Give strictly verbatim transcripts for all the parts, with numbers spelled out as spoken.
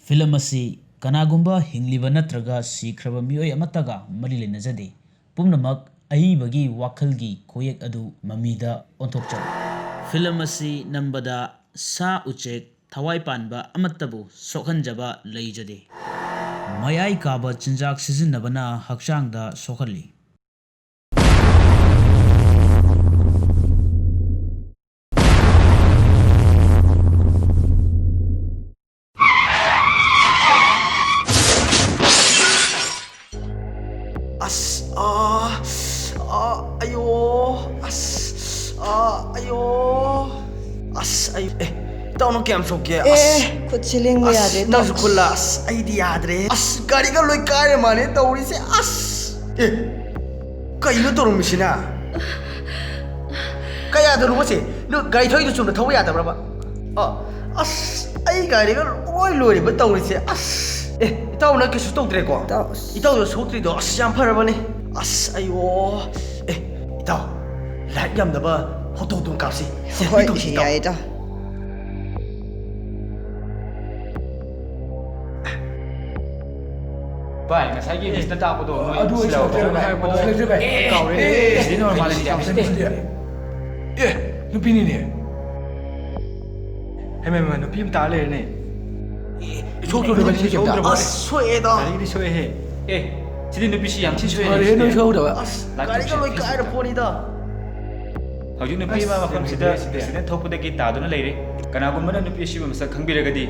Film ꯑꯁꯤ ꯀꯅꯥꯒꯨꯝꯕ ꯍꯤꯡꯂꯤꯕ ꯅꯠꯇ꯭ꯔꯒ ꯁꯤꯈ꯭ꯔꯕ ꯃꯤꯑꯣꯏ ꯑꯃꯠꯇꯒ ꯃꯔꯤ ꯂꯩꯅꯖꯗꯦ꯫ ꯄꯨꯝꯅꯃꯛ ꯑꯏꯕꯒꯤ ꯋꯥꯈꯜꯒꯤ ꯈꯨꯌꯦꯛ ꯑꯗꯨ ꯃꯃꯤꯗ ꯑꯣꯟꯊꯣꯛꯆꯕ꯫ ꯐꯤꯂꯝ ꯑꯁꯤ ꯅꯝꯕꯗ ꯁꯥ ꯎꯆꯦꯛ ꯊꯋꯥꯏ ꯄꯥꯟꯕ ꯑꯃꯠꯇꯕꯨ ꯁꯣꯛꯍꯟꯖꯕ ꯂꯩꯖꯗꯦ꯫ ꯃꯌꯥꯏ ꯀꯥꯕ ꯆꯤꯟꯖꯥꯛ ꯁꯤꯖꯤꯟꯅꯕꯅ ꯍꯛꯆꯥꯡꯗ ꯁꯣꯛꯍꯜꯂꯤ꯫ ꯑꯁ, ꯑꯥ, ꯑꯥ, ꯑꯌꯣ, ꯑꯁ, ꯑꯥ, ꯑꯌꯣ, ꯑꯁ, ꯑꯩ, ꯑꯦ, ꯏꯇꯥꯎ, ꯅꯪ ꯀꯌꯥꯝ ꯁꯣꯛꯀꯦ? ꯑꯦ, ꯑꯁ, ꯈꯨꯠꯁꯤ ꯂꯦꯡꯕ ꯑꯁ, ꯌꯥꯗ꯭ꯔꯦ, ꯅꯪꯁꯨ ꯏꯇꯥꯎ꯫ ꯈꯨꯠꯂ? ꯑꯁ, ꯑꯩꯗꯤ ꯌꯥꯗ꯭ꯔꯦ꯫ ꯑꯁ, ꯒꯥꯔꯤꯒ ꯂꯣꯏ ꯀꯥꯏꯔ ꯃꯥꯜꯂꯦ ꯇꯧꯔꯤꯁꯦ꯫ ꯑꯁ, ꯑꯦ, ꯀꯩꯅꯣ ꯇꯧꯔꯝꯃꯤꯁꯤꯅ? ꯀꯌꯥꯗꯅꯣ ꯃꯁꯦ? ꯅꯣꯏ ꯒꯥꯔꯤ ꯊꯧꯔꯤꯗꯣ ꯆꯨꯝꯅ ꯊꯧꯕ ꯌꯥꯗꯕ꯭ꯔꯕ? ꯑ, ꯑꯁ, ꯑꯩ ꯒꯥꯔꯤꯒ ꯂꯣꯏ ꯂꯣꯏꯔꯤꯕ ꯇꯧꯔꯤꯁꯦ꯫ ꯑꯁ, ꯑꯦ, ꯏꯇꯥꯎ, ꯅꯪ ꯀꯩꯁꯨ ꯇꯧꯗ꯭ꯔꯦꯀꯣ? ꯏꯇꯥꯎ, ꯑꯁ꯫ ꯏꯇꯥꯎꯗꯣ ꯁꯣꯛꯇ꯭ꯔꯤꯗꯣ, ꯑꯁ, ꯌꯥꯝ ꯐꯔꯕꯅꯦ꯫ ꯑꯁ, ꯑꯩꯌꯣ꯫ ꯑꯦ, ꯏꯇꯥꯎ, ꯂꯥꯏꯠ ꯌꯥꯝꯗꯕ ꯐꯣꯇꯣ ꯑꯗꯨꯝ ꯀꯥꯞꯁꯤ꯫ ꯍꯣꯏ, ꯁꯦꯜꯐꯤ ꯇꯧꯁꯤ, ꯏꯇꯥꯎ꯫ ꯌꯥꯏ, ꯏꯇꯥꯎ꯫ ꯚꯥꯏ, ꯉꯁꯥꯏꯒꯤ ꯑꯦ, ꯃꯤꯁꯅ ꯇꯥꯛꯄꯗꯣ ꯅꯣꯏ ꯑꯗꯨ ꯑꯩ ꯁꯤꯜꯂꯛꯑꯣ꯫ ꯁꯤꯜꯂꯛꯇ꯭ꯔꯦ, ꯚꯥꯏ꯫ ꯁꯤꯜꯂꯛꯇ꯭ꯔꯦ, ꯚꯥꯏ꯫ ꯑꯦ, ꯑꯦ, ꯑꯦ, ꯑꯦ, ꯁꯤꯗꯤ ꯅꯣꯔꯃꯥꯜ ꯑꯦ, ꯏꯟꯗꯤꯌꯥ ꯃꯁꯦꯟ ꯁꯤꯗꯤ꯫ ꯑꯦ, ꯅꯨꯄꯤꯅꯤꯅꯦ꯫ ꯍꯩꯃꯥ, ꯍꯩꯃꯥ, ꯅꯨꯄꯤ ꯑꯃ ꯇꯥ ꯂꯩꯔꯦꯅꯦ꯫ ꯑꯦ, ꯁꯣꯛꯇ꯭ꯔꯣ, ꯁꯣꯛꯇ꯭ꯔꯣ, ꯚꯥꯏ? ꯁꯣꯛꯇ꯭ꯔꯕꯣ? ꯑꯁ, ꯁꯣꯛꯑꯦꯗ꯫ ꯒꯥꯔꯤꯒꯤꯗꯤ ꯁꯣꯛꯑꯦꯍꯦ꯫ ꯑꯦ, ꯁꯤꯗꯤ ꯅꯨꯄꯤꯁꯤ ꯌꯥꯝ ꯊꯤ ꯁꯣꯛꯑꯦꯅꯦ ꯐꯔꯦꯍꯦ, ꯁꯤꯗꯤ꯫ ꯅꯣꯏ ꯁꯣꯛꯍꯧꯗꯕ꯫ ꯑꯁ, ꯂꯥꯏꯠ ꯒꯥꯔꯤꯒ ꯇꯧꯁꯦ, ꯂꯣꯏ ꯁꯤꯗꯤ꯫ ꯀꯥꯏꯔ ꯄꯣꯠꯅꯤꯗ꯫ ꯍꯧꯖꯤꯛ ꯅꯨꯄꯤ ꯑꯃ ꯑꯁ, ꯃꯐꯝꯁꯤꯗ ꯌꯥꯝ ꯅꯨꯡꯁꯤꯌꯦ, ꯁꯤꯗꯤ꯫ ꯑꯦꯛꯁꯤꯗꯦꯟ ꯊꯣꯛꯄꯗꯒꯤ ꯇꯥꯗꯨꯅ ꯂꯩꯔꯦ꯫ ꯀꯅꯥꯒꯨꯝꯕꯅ ꯅꯨꯄꯤ ꯑꯁꯤꯕꯨ ꯃꯁꯛ ꯈꯪꯕꯤꯔꯒꯗꯤ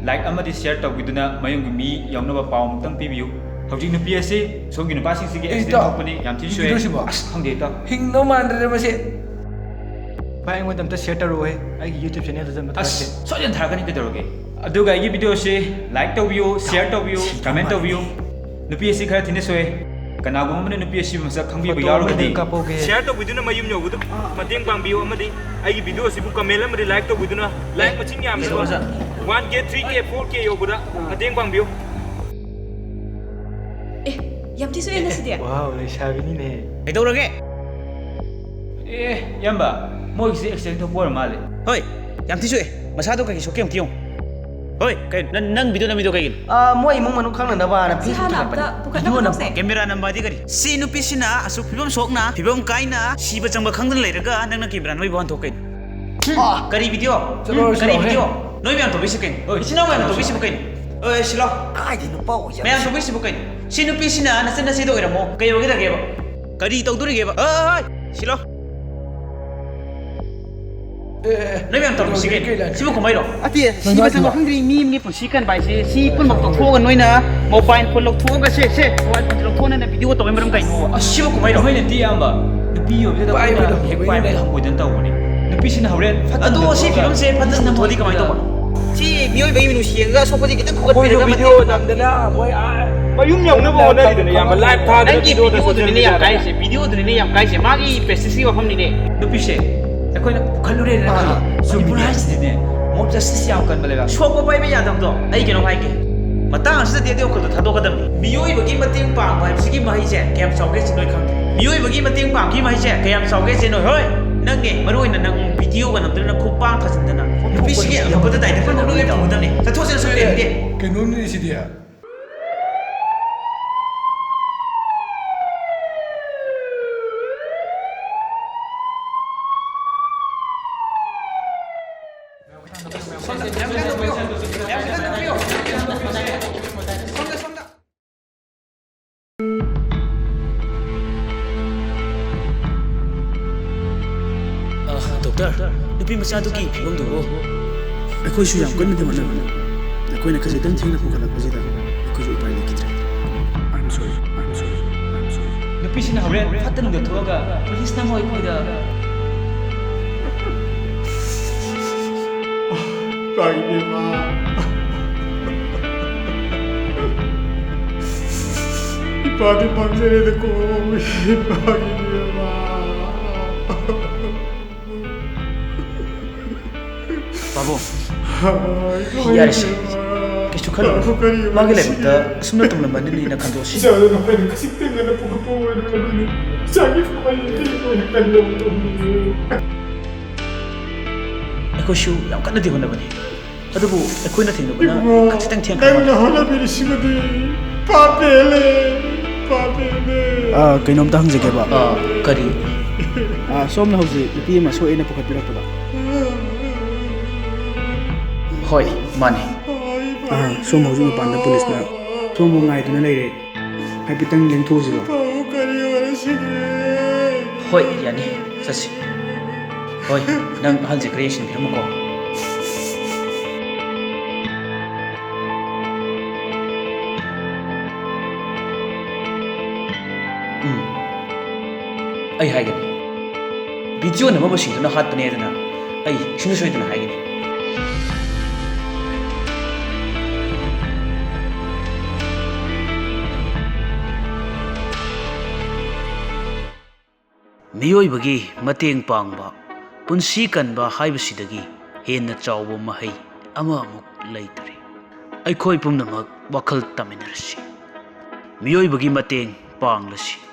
ꯂꯥꯏꯛ ꯑꯃꯗꯤ ꯁꯤꯌꯔ ꯇꯧꯕꯤꯗꯨꯅ ꯃꯌꯨꯝꯒꯤ ꯃꯤ ꯌꯧꯅꯕ ꯄꯥꯎ ꯑꯃꯨꯛꯇꯪ ꯄꯤꯕꯤꯌꯨ꯫ ꯍꯧꯖꯤꯛ ꯅꯨꯄꯤ ꯑꯁꯤ ꯁꯣꯝꯒꯤ ꯅꯨꯄꯥꯁꯤꯡꯁꯤꯒꯤ ꯑꯦ, ꯑꯦꯛꯁꯤꯗꯦꯟ ꯏꯇꯥꯎ, ꯊꯣꯛꯄꯅꯤ, ꯌꯥꯝ ꯊꯤꯅ ꯁꯣꯛꯑꯦ꯫ ꯀꯩꯗꯧꯔꯤꯁꯤꯕꯣ? ꯑꯁ, ꯈꯪꯗꯦ ꯏꯇꯥꯎ꯫ ꯍꯤꯡꯗꯧ ꯃꯥꯟꯗ꯭ꯔꯦ ꯃꯁꯤ꯫ ꯚꯥꯏ, ꯑꯩꯉꯣꯟꯗ ꯑꯝꯇ ꯁꯤꯌꯔ ꯇꯧꯔꯛꯑꯣꯍꯦ, ꯑꯩꯒꯤ YouTube ꯆꯦꯅꯦꯜꯗꯨꯗ ꯑꯃ ꯑꯁ, ꯊꯥꯒꯠꯀꯦ꯫ ꯁꯣꯏꯗꯅ ꯊꯥꯔꯛꯀꯅꯤ, ꯀꯩꯗꯧꯔꯒꯦ? ꯑꯗꯨꯒ ꯑꯩꯒꯤ ꯚꯤꯗꯤꯑꯣꯁꯤ ꯂꯥꯏꯛ ꯇꯧꯕꯤꯌꯨ, ꯁꯤꯌꯔ ꯇꯧꯕꯤꯌꯨ, ꯁꯤ ꯀꯃꯦꯟ ꯇꯧꯕꯤꯌꯨ꯫ ꯅꯨꯄꯤ ꯑꯁꯤ ꯈꯔ ꯊꯤꯅ ꯁꯣꯛꯑꯦ꯫ ꯀꯅꯥꯒꯨꯝꯕ ꯑꯃꯅ ꯅꯨꯄꯤ ꯑꯁꯤꯕꯨ ꯃꯁꯛ ꯈꯪꯕꯤꯕ ꯐꯣꯇꯣ ꯌꯥꯎꯔꯒꯗꯤ ꯑꯃꯗꯤ ꯀꯥꯞꯄꯧꯒꯦ꯫ ꯁꯤꯌꯔ ꯇꯧꯕꯤꯗꯨꯅ ꯃꯌꯨꯝ ꯌꯧꯕꯗ ꯃꯇꯦꯡ ꯄꯥꯡꯕꯤꯌꯨ ꯑꯃꯗꯤ ꯑꯩꯒꯤ ꯚꯤꯗꯤꯑꯣ ꯑꯁꯤꯕꯨ ꯀꯃꯦꯟ ꯑꯃꯗꯤ ꯂꯥꯏꯛ ꯇꯧꯕꯤꯗꯨꯅ ꯂꯥꯏꯛ ꯃꯁꯤꯡ ꯌꯥꯝꯅ ꯋꯥꯟ ꯀꯦ, ꯊ꯭ꯔꯤ ꯀꯦ, ꯐꯣꯔ ꯀꯦ ꯌꯧꯕꯗ ꯃꯇꯦꯡ ꯄꯥꯡꯕꯤꯌꯨ꯫ ꯑꯦ, ꯌꯥꯝ ꯊꯤ ꯁꯣꯛꯑꯦ ꯉꯁꯤꯗꯤ꯫ ꯋꯥꯎ, ꯂꯩꯁꯥꯕꯤꯅꯤꯅꯦ꯫ ꯀꯩꯗꯧꯔꯒꯦ? ꯑꯦ, ꯏꯌꯥꯝꯕ, ꯃꯣꯏꯒꯤꯁꯦ ꯑꯦꯛꯁꯤꯗꯦꯟ ꯊꯣꯛꯄ ꯑꯣꯏꯔ ꯃꯥꯜꯂꯦ꯫ ꯍꯣꯏ, ꯌꯥꯝ ꯊꯤ ꯁꯣꯛꯑꯦ꯫ ꯃꯁꯥꯗꯣ ꯀꯩꯀꯩ ꯁꯣꯛꯀꯦ ꯑꯃꯨꯛꯇ ꯌꯦꯡꯉꯨ꯫ ꯍꯣꯏ, ꯀꯩꯅꯣ? ꯅꯪ, ꯅꯪ video ꯅꯝꯃꯤꯗꯣ ꯀꯩꯒꯤꯅꯣ? ꯑ, ꯃꯣꯏ ꯏꯃꯨꯡ ꯃꯅꯨꯡ ꯈꯪꯅꯅꯕꯅ ꯁꯤ Facebook ꯍꯥꯟꯅ ꯊꯥꯒꯠꯄꯅꯦ꯫ ꯑꯝꯇ ꯄꯨꯈꯠꯅꯕ video ꯇꯧꯁꯦ꯫ ꯅꯝꯕ꯫ Camera ꯅꯝꯕ ꯑꯗꯤ ꯀꯔꯤ? ꯁꯤ ꯅꯨꯄꯤꯁꯤꯅ ꯑꯁꯨꯛ ꯐꯤꯕꯝ ꯁꯣꯛꯅ, ꯐꯤꯕꯝ ꯀꯥꯏꯅ, ꯁꯤꯕ ꯆꯪꯕ ꯈꯪꯗꯅ ꯂꯩꯔꯒ ꯅꯪꯅ camera ꯅꯣꯏꯕ ꯍꯟꯊꯣꯛ ꯀꯩꯅꯣ? ꯑꯥ꯫ ꯀꯔꯤ video? ꯆꯠꯂꯣ, ꯀꯔꯤ ꯆꯠꯂꯣ, ꯍꯦ꯫ Video? ꯅꯣꯏ ꯃꯌꯥꯝ ꯇꯧꯕꯤꯁꯤ ꯀꯩꯅꯣ? ꯍꯣꯏ, ꯏꯆꯤꯟ ꯏꯅꯥꯎ ꯃꯌꯥꯝ ꯇꯧꯕꯤꯁꯤꯕꯨ ꯀꯩꯅꯣ? ꯑꯣꯏ, ꯁꯤꯂꯣ꯫ ꯀꯥꯏꯗꯩ ꯅꯨꯄꯥ ꯑꯣꯏꯖꯥꯠꯅꯣ? ꯃꯌꯥꯝ ꯇꯧꯕꯤꯁꯤꯕꯨ ꯀꯩꯅꯣ? ꯁꯤ ꯅꯨꯄꯤꯁꯤꯅ ꯅꯆꯟ ꯅꯆꯦꯗ ꯑꯣꯏꯔꯝꯃꯣ꯫ ꯀꯩ ꯑꯣꯏꯒꯗꯒꯦꯕ? ꯀꯔꯤ ꯇꯧꯗꯣꯔꯤꯒꯦꯕ? ꯑꯥꯏ! ꯁꯤꯂꯣ꯫ ꯑꯦ, ꯑꯦ, ꯑꯦ꯫ ꯅꯣꯏ ꯃꯌꯥꯝ ꯇꯧꯔꯝꯃꯤꯁꯤ ꯀꯩꯅꯣ? ꯀꯩ ꯂꯥꯏꯟ? ꯁꯤꯕꯨ ꯀꯨꯝꯍꯩꯔꯣ? ꯑꯇꯦ, ꯁꯤꯕ ꯆꯪꯕ ꯈꯪꯗ꯭ꯔꯤ ꯃꯤ ꯑꯃꯒꯤ ꯄꯨꯟꯁꯤ ꯀꯟꯕ ꯍꯥꯏꯁꯦ, ꯁꯤ ꯄꯨꯝꯅꯃꯛ ꯇꯣꯛꯊꯣꯛꯑꯒ ꯅꯣꯏꯅ mobile phone ꯂꯧꯊꯣꯛꯑꯒ ꯁꯦ, ꯁꯦ, mobile phoneꯁꯦ ꯂꯧꯊꯣꯛꯑꯒ ꯅꯪꯅ video ꯇꯧꯕꯩ ꯃꯔꯝ ꯀꯩꯅꯣ? ꯑꯁ, ꯁꯤꯕꯨ ꯀꯨꯝꯍꯩꯔꯣ? ꯀꯨꯝꯍꯩ ꯅꯠꯇꯦ, ꯏꯌꯥꯝꯕ꯫ ꯅꯨꯄꯤ ꯑꯣꯏꯕꯗꯨꯗ ꯑꯩꯈꯣꯏꯅ ꯄꯥꯏꯕꯗꯣ, ꯍꯦꯛ ꯄꯥꯏꯕꯗ ꯍꯪꯒꯣꯏꯗꯅ ꯇꯧꯕꯅꯤ꯫ ꯅꯨꯄꯤꯁꯤꯅ ꯍꯣꯔꯦꯟ ꯐꯠꯇꯅ ꯑꯗꯣ ꯁꯤ ꯊꯣꯛꯑꯒ ꯐꯤꯕꯝꯁꯦ ꯐꯠꯇꯅ ꯅꯝꯊꯣꯛꯑꯗꯤ ꯀꯃꯥꯏꯅ ꯇꯧꯕ? ꯁꯤ ꯃꯤꯑꯣꯏꯕꯒꯤ ꯃꯤꯅꯨꯡꯁꯤ ꯌꯦꯡꯉꯒ ꯑꯁꯣꯛꯄꯁꯦ ꯈꯤꯇꯪ ꯑꯩꯈꯣꯏꯁꯨ ꯈꯨꯒꯠꯄꯤꯔꯒ video ꯃꯇꯦꯡ ꯅꯝꯗꯅ ꯃꯣꯏ, ꯑꯥ, ꯃꯌꯨꯝ ꯌꯧꯅꯕ ꯍꯣꯠꯅꯔꯤꯗꯅ, ꯏꯌꯥꯝꯕ, live ꯊꯥꯗꯅ ꯅꯪꯒꯤ video ꯗ videoꯗꯨꯅꯤꯅꯦ ꯌꯥꯝ ꯁꯣꯁꯤꯌꯦꯜ ꯀꯥꯏꯔꯤꯁꯦ, videoꯗꯨꯅꯤꯅꯦ ꯌꯥꯝ ꯀꯥꯏꯔꯤꯁꯦ, ꯃꯥꯒꯤ prestige ꯒꯤ ꯋꯥꯐꯝꯅꯤꯅꯦ꯫ ꯅꯨꯄꯤꯁꯦ ꯑꯩꯈꯣꯏꯅ ꯄꯨꯈꯠꯂꯨꯔꯦꯅ ꯈꯜꯂꯣ꯫ ꯑꯥ, ꯃꯅꯤꯄꯨꯔ ꯆꯨꯝꯃꯤꯅꯦ꯫ ꯍꯥꯏꯁꯤꯗꯤꯅꯦ, mob justice ꯌꯥꯝ ꯀꯟꯕ ꯂꯩꯕꯥꯛ꯫ ꯁꯣꯛꯄ ꯄꯥꯏꯕ ꯌꯥꯗꯕꯗꯣ ꯑꯩ ꯀꯩꯅꯣꯝ ꯍꯥꯏꯒꯦ꯫ ꯃꯇꯥꯡ ꯑꯁꯤꯗꯗꯤ ꯑꯗꯨ ꯋꯥꯈꯜꯗꯣ ꯊꯥꯗꯣꯛꯀꯗꯕꯅꯤ꯫ ꯃꯤꯑꯣꯏꯕꯒꯤ ꯃꯇꯦꯡ ꯄꯥꯡꯕ ꯍꯥꯏꯕꯁꯤꯒꯤ ꯃꯍꯩꯁꯦ ꯀꯌꯥꯝ ꯆꯥꯎꯒꯦ ꯁꯤ ꯅꯣꯏ ꯈꯪꯗꯦ꯫ ꯃꯤꯑꯣꯏꯕꯒꯤ ꯃꯇꯦꯡ ꯄꯥꯡꯕꯒꯤ ꯃꯍꯩꯁꯦ ꯀꯌꯥꯝ ꯆꯥꯎꯒꯦ ꯁꯤ ꯅꯣꯏ, ꯍꯣꯏ, ꯅꯪꯅꯦ, ꯃꯔꯨ ꯑꯣꯏꯅ ꯅꯪ videoꯒ ꯅꯝꯗꯅ ꯈꯨꯄꯥꯡ ꯊꯥꯖꯤꯟꯗꯅ ꯅꯨꯄꯤꯁꯤꯒꯤ ꯑꯐꯕꯗ ꯗꯥꯏꯗ ꯐꯅ ꯂꯣꯏ ꯐꯪꯒꯗꯕꯅꯤ꯫ ꯆꯠꯊꯣꯛ ꯆꯠꯁꯤꯟ ꯂꯩꯔꯝꯗꯦ꯫ ꯀꯩꯅꯣꯝꯅꯤ ꯁꯤꯗꯤ꯫ ꯑ, ꯗꯣꯛꯇꯔ, ꯅꯨꯄꯤ ꯃꯆꯥꯗꯨꯒꯤ ꯐꯤꯕꯝꯗꯨꯕꯨ? ꯑꯩꯈꯣꯏꯁꯨ ꯌꯥꯝ ꯀꯟꯅꯗꯤ ꯍꯣꯠꯅꯕꯅꯤ꯫ ꯑꯩꯈꯣꯏꯅ ꯈꯖꯤꯛꯇꯪ ꯊꯦꯡꯅ ꯄꯨꯈꯠꯂꯛꯄꯁꯤꯗ ꯑꯩꯈꯣꯏꯁꯨ ꯎꯄꯥꯏ ꯂꯩꯈꯤꯗ꯭ꯔꯦ꯫ I'm sorry, I'm sorry, I'm sorry. ꯅꯨꯄꯤꯁꯤꯅ ꯍꯣꯔꯦꯟ ꯐꯠꯇꯅꯨꯡꯗ ꯊꯣꯛꯑꯒ ꯄꯨꯂꯤꯁꯅ ꯑꯃꯨꯛ ꯑꯩꯈꯣꯏꯗ ꯏꯄꯥꯒꯤ ꯏꯕꯦꯝꯃ꯫ ꯏꯄꯥꯗꯤ ꯃꯥꯡꯖꯔꯦꯗꯀꯣ, ꯏꯄꯥꯒꯤ ꯏꯕꯦꯝꯃ꯫ ꯄꯥꯕꯨꯡ, ꯌꯥꯔꯦꯁꯦ꯫ ꯀꯩꯁꯨ ꯈꯜꯂꯨꯅꯨ꯫ ꯃꯥꯒꯤ ꯂꯥꯏꯕꯛꯇ ꯑꯁꯨꯝꯅ ꯇꯝꯂꯝꯃꯅꯤꯅ ꯈꯟꯗꯣꯛꯁꯤ꯫ ꯏꯆꯥꯗꯣ ꯅꯈꯣꯏꯅ ꯈꯖꯤꯛꯇꯪ ꯉꯟꯅ ꯄꯨꯈꯠꯄ ꯑꯣꯏꯔꯝꯃꯕꯗꯤ ꯏꯆꯥꯒꯤ ꯐꯥꯏꯜ ꯑꯇꯩ ꯑꯣꯏꯅ ꯀꯜꯂꯝꯒꯗꯕꯅꯤ꯫ ꯑꯩꯈꯣꯏꯁꯨ ꯌꯥꯝ ꯀꯟꯅꯗꯤ ꯍꯣꯠꯅꯕꯅꯤ꯫ ꯑꯗꯨꯕꯨ ꯑꯩꯈꯣꯏꯅ ꯊꯦꯡꯅꯕꯅ ꯏꯕꯨꯡꯉꯣ, ꯈꯖꯤꯛꯇꯪ ꯊꯦꯡꯅ ꯅꯪꯅ ꯍꯣꯠꯅꯕꯤꯔꯤꯁꯤꯃꯗꯤ ꯄꯥꯞ ꯍꯦꯜꯂꯦ, ꯄꯥꯞ ꯍꯦꯜꯂꯦ꯫ ꯑꯥ, ꯀꯩꯅꯣꯝꯇ ꯍꯪꯖꯒꯦꯕ꯫ ꯑꯥ, ꯀꯔꯤ? ꯑꯥ, ꯁꯣꯝꯅ ꯍꯧꯖꯤꯛ ꯅꯨꯄꯤ ꯑꯃ ꯁꯣꯛꯑꯦꯅ ꯄꯨꯈꯠꯄꯤꯔꯛꯄꯗꯣ? ꯍꯣꯏ, ꯃꯥꯅꯤ꯫ ꯑꯥ, ꯁꯣꯝ ꯍꯧꯖꯤꯛ ꯃꯄꯥꯟꯗ ꯄꯨꯂꯤꯁꯅ ꯁꯣꯝꯕꯨ ꯉꯥꯏꯗꯨꯅ ꯂꯩꯔꯦ꯫ ꯍꯥꯏꯐꯦꯠꯇꯪ ꯂꯦꯡꯊꯣꯛꯎꯁꯤꯔꯣ? ꯄꯥꯕꯨꯡ ꯀꯔꯤ ꯑꯣꯏꯔꯁꯤꯒꯦ? ꯍꯣꯏ, ꯌꯥꯅꯤ, ꯆꯠꯁꯤ꯫ ꯍꯣꯏ, ꯅꯪ ꯑꯍꯜꯁꯦ ꯈꯔ ꯌꯦꯡꯁꯤꯟꯕꯤꯔꯝꯃꯨꯀꯣ꯫ ꯎꯝ, ꯑꯩ ꯍꯥꯏꯒꯅꯤ꯫ ꯚꯤꯗꯤꯑꯣ ꯅꯝꯃꯕꯁꯤꯡꯗꯨꯅ ꯍꯥꯠꯄꯅꯦꯗꯅ ꯑꯩ ꯁꯨꯡꯁꯣꯏ ꯁꯣꯏꯗꯅ ꯍꯥꯏꯒꯅꯤ꯫ ꯃꯤꯑꯣꯏꯕꯒꯤ ꯃꯇꯦꯡ ꯄꯥꯡꯕ, ꯄꯨꯟꯁꯤ ꯀꯟꯕ ꯍꯥꯏꯕꯁꯤꯗꯒꯤ ꯍꯦꯟꯅ ꯆꯥꯎꯕ ꯃꯍꯩ ꯑꯃꯃꯨꯛ ꯂꯩꯇꯔꯦ꯫ ꯑꯩꯈꯣꯏ ꯄꯨꯝꯅꯃꯛ ꯋꯥꯈꯜ ꯇꯥꯃꯤꯟꯅꯔꯁꯤ꯫ ꯃꯤꯑꯣꯏꯕꯒꯤ ꯃꯇꯦꯡ ꯄꯥꯡꯂꯁꯤ꯫